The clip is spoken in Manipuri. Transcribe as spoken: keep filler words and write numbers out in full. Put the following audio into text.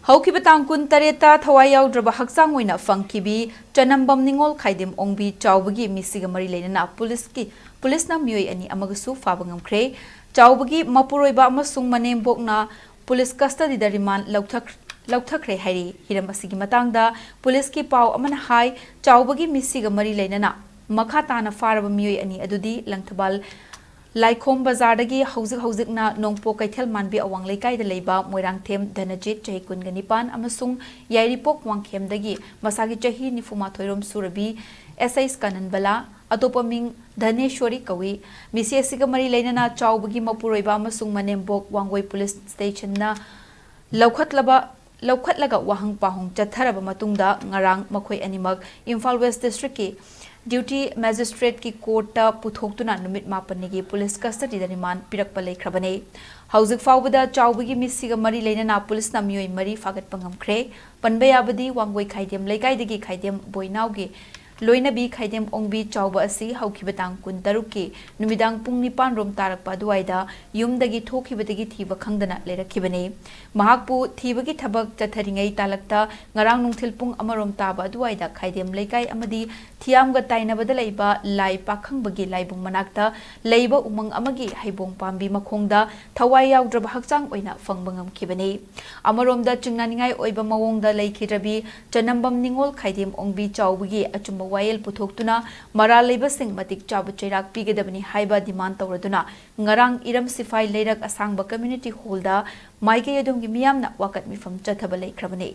ꯍꯧꯈꯤꯕ ꯇꯥꯡ ꯀꯨꯟ ꯇꯔꯦꯠꯇ ꯊꯋꯥꯏ ꯌꯥꯎꯗ꯭ꯔꯕ ꯍꯛꯆꯥꯡ ꯑꯣꯏꯅ ꯐꯪꯈꯤꯕꯤ ꯆꯅꯝꯕꯝ ꯅꯤꯉꯣꯜ ꯈꯥꯏꯗꯦꯝ ꯑꯣꯡꯕꯤ ꯆꯥꯎꯕꯒꯤ ꯃꯤꯁꯤꯒ ꯃꯔꯤ ꯂꯩꯅꯅ ꯄꯨꯂꯤꯁꯀꯤ, ꯄꯨꯂꯤꯁꯅ ꯃꯤꯑꯣꯏ ꯑꯅꯤ ꯑꯃꯒꯁꯨ ꯐꯥꯕ ꯉꯝꯈ꯭ꯔꯦ꯫ ꯆꯥꯎꯕꯒꯤ ꯃꯄꯨꯔꯣꯏꯕ ꯑꯃꯁꯨꯡ ꯃꯅꯦꯝꯕꯣꯛꯅ ꯄꯨꯂꯤꯁ ꯀꯁꯇꯗꯤꯗ ꯔꯤꯃꯥꯟ ꯂꯧꯊꯈ꯭ꯔꯦ ꯍꯥꯏꯔꯤ꯫ ꯍꯤꯔꯝ ꯑꯁꯤꯒꯤ ꯃꯇꯥꯡꯗ ꯄꯨꯂꯤꯁꯀꯤ ꯄꯥꯎ ꯑꯃꯅ ꯍꯥꯏ, ꯆꯥꯎꯕꯒꯤ ꯃꯤꯁꯤꯒ ꯃꯔꯤ ꯂꯩꯅꯅ ꯃꯈꯥ ꯇꯥꯅ ꯐꯥꯔꯕ ꯃꯤꯑꯣꯏ ꯑꯅꯤ ꯑꯗꯨꯗꯤ ꯂꯪꯊꯕꯥꯜ ꯂꯥꯏꯈꯣꯝ ꯕꯖꯥꯔꯗꯒꯤ ꯍꯧꯖꯤꯛ ꯍꯧꯖꯤꯛꯅ ꯅꯣꯡꯄꯣꯛ ꯀꯩꯊꯦꯜ ꯃꯥꯟꯕꯤ ꯑꯋꯥꯡ ꯂꯩꯀꯥꯏꯗ ꯂꯩꯕ ꯃꯣꯏꯔꯥꯡꯊꯦꯝ ꯙꯅꯖꯤꯠ, ꯆꯍꯤ ꯀꯨꯟꯒ ꯅꯤꯄꯥꯟ, ꯑꯃꯁꯨꯡ ꯌꯥꯏꯔꯤꯄꯣꯛ ꯋꯥꯡꯈꯦꯝꯗꯒꯤ ꯃꯁꯥꯒꯤ ꯆꯍꯤ ꯅꯤꯐꯨ ꯃꯥꯊꯣꯏ ꯔꯣꯝ ꯁꯨꯔꯕꯤ ꯑꯦꯁ ꯑꯩꯁ ꯀꯥꯅꯟꯕꯂꯥ, ꯑꯇꯣꯞꯄ ꯃꯤꯡ ꯙꯅꯦꯁ꯭ꯋꯔꯤ ꯀꯧꯏ꯫ ꯃꯤꯁꯤ ꯑꯁꯤꯒ ꯃꯔꯤ ꯂꯩꯅꯅ ꯆꯥꯎꯕꯒꯤ ꯃꯄꯨꯔꯣꯏꯕ ꯑꯃꯁꯨꯡ ꯃꯅꯦꯝꯕꯣꯛ ꯋꯥꯡꯒꯣꯏ ꯄꯨꯂꯤꯁ ꯁ꯭ꯇꯦꯁꯟꯅ ꯂꯧꯈꯠꯂꯕ, ꯂꯧꯈꯠꯂꯒ ꯋꯥꯍꯪ ꯄꯥꯎꯍꯪ ꯆꯠꯊꯔꯕ ꯃꯇꯨꯡꯗ ꯉꯔꯥꯡ ꯃꯈꯣꯏ ꯑꯅꯤꯃꯛ ꯏꯝꯐꯥꯜ ꯋꯦꯁ ꯗꯤꯁꯇ꯭ꯔꯤꯛꯀꯤ ꯗ꯭ꯌꯨꯇꯤ ꯃꯦꯖꯤꯁꯇ꯭ꯔꯦꯠꯀꯤ ꯀꯣꯔꯠꯇ ꯄꯨꯊꯣꯛꯇꯨꯅ ꯅꯨꯃꯤꯠ ꯃꯥꯄꯟꯅꯤꯒꯤ ꯄꯨꯂꯤꯁ ꯀꯁꯇꯗꯤꯗ ꯔꯤꯃꯥꯟ ꯄꯤꯔꯛꯄ ꯂꯩꯈ꯭ꯔꯕꯅꯤ꯫ ꯍꯧꯖꯤꯛ ꯐꯥꯎꯕꯗ ꯆꯥꯎꯕꯒꯤ ꯃꯤꯁꯤꯒ ꯃꯔꯤ ꯂꯩꯅꯅ ꯄꯨꯂꯤꯁꯅ ꯃꯤꯑꯣꯏ ꯃꯔꯤ ꯐꯥꯒꯠꯄ ꯉꯝꯈ꯭ꯔꯦ꯫ ꯄꯟꯕ ꯌꯥꯕꯗꯤ ꯋꯥꯡꯒꯣꯏ ꯈꯥꯏꯗꯦꯝ ꯂꯩꯀꯥꯏꯗꯒꯤ ꯈꯥꯏꯗꯦꯝ ꯕꯣꯏꯅꯥꯎꯒꯤ ꯂꯣꯏꯅꯕꯤ ꯈꯥꯏꯗꯦꯝ ꯑꯣꯡꯕꯤ ꯆꯥꯎꯕ ꯑꯁꯤ ꯍꯧꯈꯤꯕ ꯇꯥꯡ ꯀꯨꯟꯇꯔꯨꯛꯀꯤ ꯅꯨꯃꯤꯗꯥꯡ ꯄꯨꯡ ꯅꯤꯄꯥꯟ ꯔꯣꯝ ꯇꯥꯔꯛꯄ ꯑꯗꯨꯋꯥꯏꯗ ꯌꯨꯝꯗꯒꯤ ꯊꯣꯛꯈꯤꯕꯗꯒꯤ ꯊꯤꯕ ꯈꯪꯗꯅ ꯂꯩꯔꯛꯈꯤꯕꯅꯤ꯫ ꯃꯍꯥꯛꯄꯨ ꯊꯤꯕꯒꯤ ꯊꯕꯛ ꯆꯠꯊꯔꯤꯉꯩ ꯇꯥꯂꯛꯇ ꯉꯔꯥꯡ ꯅꯨꯡꯊꯤꯜ ꯄꯨꯡ ꯑꯃ ꯔꯣꯝ ꯇꯥꯕ ꯑꯗꯨꯋꯥꯏꯗ ꯈꯥꯏꯗꯦꯝ ꯂꯩꯀꯥꯏ ꯑꯃꯗꯤ ꯊꯤꯌꯥꯝꯒ ꯇꯥꯏꯅꯕꯗ ꯂꯩꯕ ꯂꯥꯏ ꯄꯥꯈꯪꯕꯒꯤ ꯂꯥꯏꯕꯨꯡ ꯃꯅꯥꯛꯇ ꯂꯩꯕ ꯎꯃꯪ ꯑꯃꯒꯤ ꯍꯩꯕꯣꯡ ꯄꯥꯝꯕꯤ ꯃꯈꯣꯡꯗ ꯊꯋꯥꯏ ꯌꯥꯎꯗ꯭ꯔꯕ ꯍꯛꯆꯥꯡ ꯑꯣꯏꯅ ꯐꯪꯕ ꯉꯝꯈꯤꯕꯅꯤ꯫ ꯑꯃꯔꯣꯝꯗ ꯆꯤꯡꯅꯅꯤꯡꯉꯥꯏ ꯑꯣꯏꯕ ꯃꯑꯣꯡꯗ ꯂꯩꯈꯤꯗ꯭ꯔꯕꯤ ꯆꯅꯝꯕꯝ ꯅꯤꯉꯣꯜ ꯈꯥꯏꯗꯦꯝ ꯑꯣꯡꯕꯤ ꯆꯥꯎꯕꯒꯤ ꯑꯆꯨꯝꯕ ꯋꯥꯌꯦꯜ ꯄꯨꯊꯣꯛꯇꯨꯅ ꯃꯔꯥꯜ ꯂꯩꯕꯁꯤꯡ ꯃꯇꯤꯛ ꯆꯥꯕ ꯆꯩꯔꯥꯛ ꯄꯤꯒꯗꯕꯅꯤ ꯍꯥꯏꯕ ꯗꯤꯃꯥꯟ ꯇꯧꯔꯗꯨꯅ ꯉꯔꯥꯡ ꯏꯔꯝ ꯁꯤꯐꯥꯏ ꯂꯩꯔꯛ ꯑꯁꯥꯡꯕ ꯀꯝꯃ꯭ꯌꯨꯅꯤꯇꯤ ꯍꯣꯜꯗ ꯃꯥꯏꯀꯩ ꯑꯗꯨꯝꯒꯤ ꯃꯤꯌꯥꯝꯅ ꯋꯥꯀꯠ ꯃꯤꯐꯝ ꯆꯠꯊꯕ ꯂꯩꯈ꯭ꯔꯕꯅꯤ꯫